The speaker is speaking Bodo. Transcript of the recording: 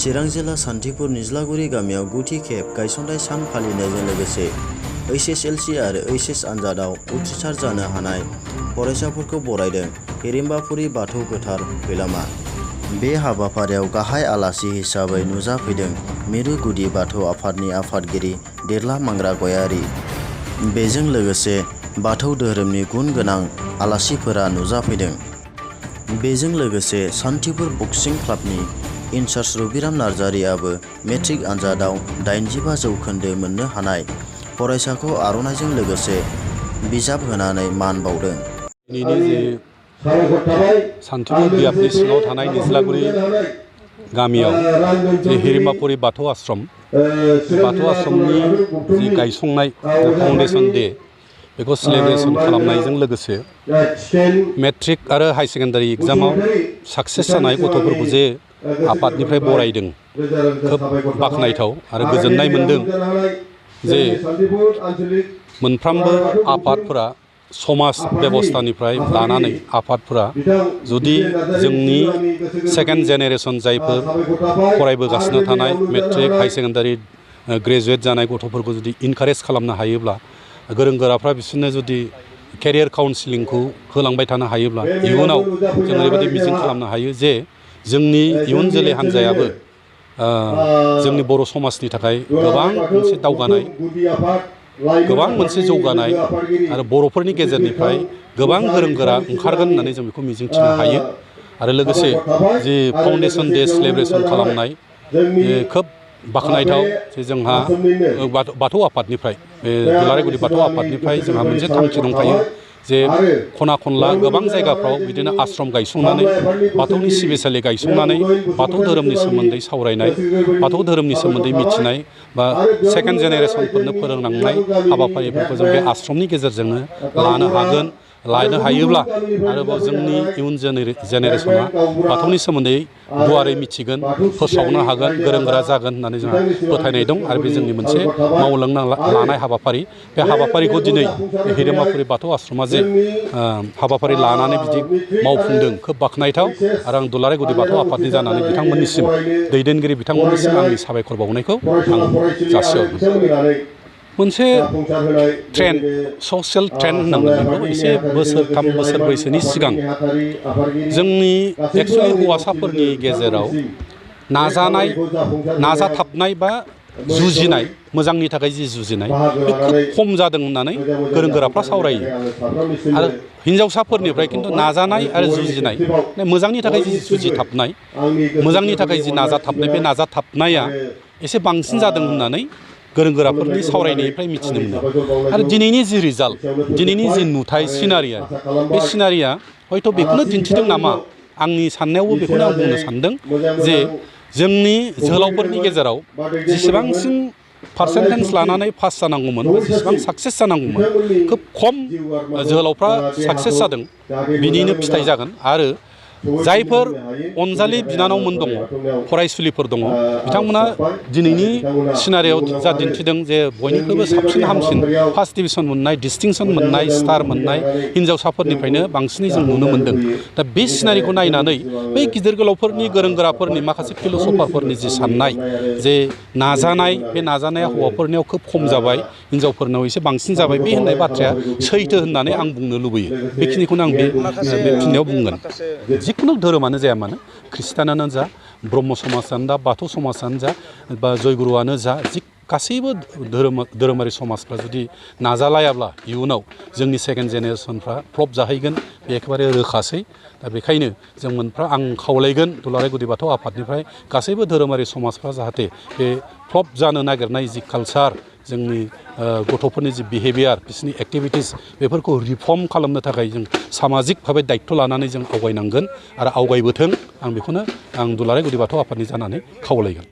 चिरां जिल्ला सान्थिपुर निज्लागुरि गामियाव गुथि खेब गायसननाय सान फालिनायजों लोगोसे HSLC आरो HS आनजादाव उथ्रिसार जानो हानाय फरायसाफोरखौ बरायदों हिरिम्बापुरि बाथौ गोथार खैलामा। बे हाबाफारियाव गाहाय आलासि हिसाबै नुजाफैदों मिरु गुदि बाथौ आफादनि आफादगिरि देरला मांग्रा गयारी। बेजों लोगोसे बाथौ धोरोमनि गुन गोनां आलासिफोरा नुजाफैदों। बेजों लोगोसे सान्थिपुर बक्सिं क्लाबनि इनचार्ज रबिराम नार्जारियाबो मेट्रिक आनजादाव 85 जौखोन्दो मोननो हानाय फरायसाखौ आर'नाइजों लोगोसे बिजाब होनानै मान बावदों। सान्थिपुर बियाबनि सिङाव थानाय निज्लागुरि गामियाव जे हिरिम्बापुरि बाथौ आश्रम, बाथौ आश्रमनि जि गायसंनाय फाउन्डेसन डे बेखौ सेलेब्रेसन खालामनायजों लोगोसे मेट्रिक आरो हाई सेकेन्डारि एग्जामाव साक्सेस जानाय गथ'फोरखौ जे आफादनिफ्राय बरायदों, खोब बाख्नायथाव आरो गोजोननाय मोनदों जे मोनफ्रोमबो आफादफोरा समाज बेबस्थानिफ्राय लानानै आफादफोरा जुदि जोंनि सेकेन्ड जेनेरेसन जायफोर फरायबोगासिनो थानाय मेट्रिक हाई सेकेन्डारि ग्रेजुवेट जानाय गथ'फोरखौ जुदि इनकारेज खालामनो हायोब्ला, गोरों गोराफ्रा बिसोरनो जुदि केरियार काउन्सिलिंखौ होलांबाय थानो हायोब्ला इयुनाव जों ओरैबायदि मिजिं खालामनो हायो जे जोंनि इयुन जोलै हान्जायाबो जोंनि बर' समाजनि थाखाय गोबां मोनसे दावगानाय, गोबां मोनसे जौगानाय आरो बर'फोरनि गेजेरनिफ्राय गोबां गोरों गोरा ओंखारगोन होननानै जों बेखौ मिजिंथिनो हायो। आरो लोगोसे जि फाउन्डेसन डे सेलेब्रेसन खालामनाय खोब बाख्नायथाव जे जोंहा बाथौ आफादनिफ्राय बे दुलाराय गुदि बाथौ आफादनिफ्राय जोंहा मोनसे थांखि दंखायो जे खना खनला गोबां जायगाफ्राव बिदिनो आश्रम गायसंनानै बाथौनि सिबिसालि गायसंनानै बाथौ धोरोमनि सोमोन्दै सावरायनाय, बाथौ धोरोमनि सोमोन्दै मिथिनाय बा सेकेन्ड जेनेरेसनफोरनो फोरोंलांनाय हाबाफारिफोरखौ जों बे आश्रमनि गेजेरजोंनो लानो हागोन। लानो हायोब्ला आरोबाव जोंनि इयुन जेनेरेसना बाथौनि सोमोन्दै गुवारै मिथिगोन, फोसावनो हागोन, गोरों गोरा जागोन होननानै जोंहा फोथायनाय दं। आरो बे जोंनि मोनसे मावलांनो लानाय हाबाफारि। बे हाबाफारिखौ दिनै हिरिम्बापुरि बाथौ आश्रमा जे हाबाफारि लानानै बिदि मावफुंदों, खोब बाख्नायथाव। आरो आं दुलाराय गुदि बाथौ आफादनि जानानै बिथांमोननिसिम, दैदेनगिरि बिथांमोननिसिम आंनि साबायखर बावनायखौ आं जासिहरदों। मोनसे ट्रेन्ड, ससियेल ट्रेन्ड होननांगोन बेखौ, एसे बोसोरथाम बोसोरब्रैसोनि सिगां जोंनि एक्सुवेलि हौवासाफोरनि गेजेराव नाजाथाबनाय बा जुजिनाय, मोजांनि थाखाय जि जुजिनाय बे खोब खम जादों होननानै गोरों गोराफ्रा सावरायो। आरो हिन्जावसाफोरनिफ्राय खिन्थु नाजानाय आरो जुजिनाय, मोजांनि थाखाय जि जुजिथाबनाय, मोजांनि थाखाय जि नाजाथाबनाय, बे नाजाथाबनाया एसे बांसिन जादों होननानै गोरों गोराफोरनि सावरायनायनिफ्राय मिथिनो मोनो। आरो दिनैनि जि रिजाल्ट, दिनैनि जि नुथाय सिनारिया, बे सिनारिया हयथ' बेखौनो दिन्थिदों नामा, आंनि साननायावबो बेखौनो आं बुंनो सानदों जे जोंनि जोहोलावफोरनि गेजेराव जेसेबांसिन पार्सेन्टेज लानानै पास जानांगौमोन, जेसेबां साक्सेस जानांगौमोन, खोब खम जोहोलावफ्रा साक्सेस जादों। बिनिनो फिथाइ जागोन। आरो जायफोर अनजालि बिनानावमोन दङ, फरायसुलिफोर दङ, बिथांमोना दिनैनि सिनारियाव जा दिन्थिदों जे बयनिख्रुइबो साबसिन हामसिन फार्स्ट डिभिजन मोननाय, डिस्टिंसन मोननाय, स्टार मोननाय हिन्जावसाफोरनिफ्रायनो बांसिनै जों नुनो मोन्दों। दा बे सिनारिखौ नायनानै बै गिदिर गोलावफोरनि, गोरों गोराफोरनि, माखासे फिल'सफारफोरनि जि साननाय, जे नाजानाय, बे नाजानाया हौवाफोरनियाव खोब खम जाबाय, हिन्जावफोरनाव एसे बांसिन जाबाय, बे होननाय बाथ्राया सैथो होननानै आं बुंनो लुबैयो। बेखिनिखौनो आं बे फिननायाव बुंगोन। जिखुनु धोरोमानो जाया मानो, ख्रिस्टानानो जा, ब्रह्म समाजानो जा, बाथौ समाजानो जा, बा जयगुरुआनो जा, गासैबो धोरोमारि समाजफ्रा जुदि नाजालायाब्ला इयुनाव जोंनि सेकेन्ड जेनेरेसनफ्रा फ्लप जाहैगोन, बे एखेबारे रोखासै। दा बेखायनो आं खावलायगोन दुलाराय गुदि बाथौ आफादनिफ्राय गासैबो धोरोमारि समाजफ्रा जाहाथे बे फ्लप जानो नागिरनाय जि कालचार, जोंनि गथ'फोरनि जि बिहेभियार, बिसोरनि एक्टिभिटिस, बेफोरखौ रिफर्म खालामनो थाखाय जों सामाजिक भाबै दायित्व लानानै जों आवगायनांगोन आरो आवगायबोथों। आं बेखौनो दुलाराय गुदि बाथौ आफादनि जानानै खावलायगोन।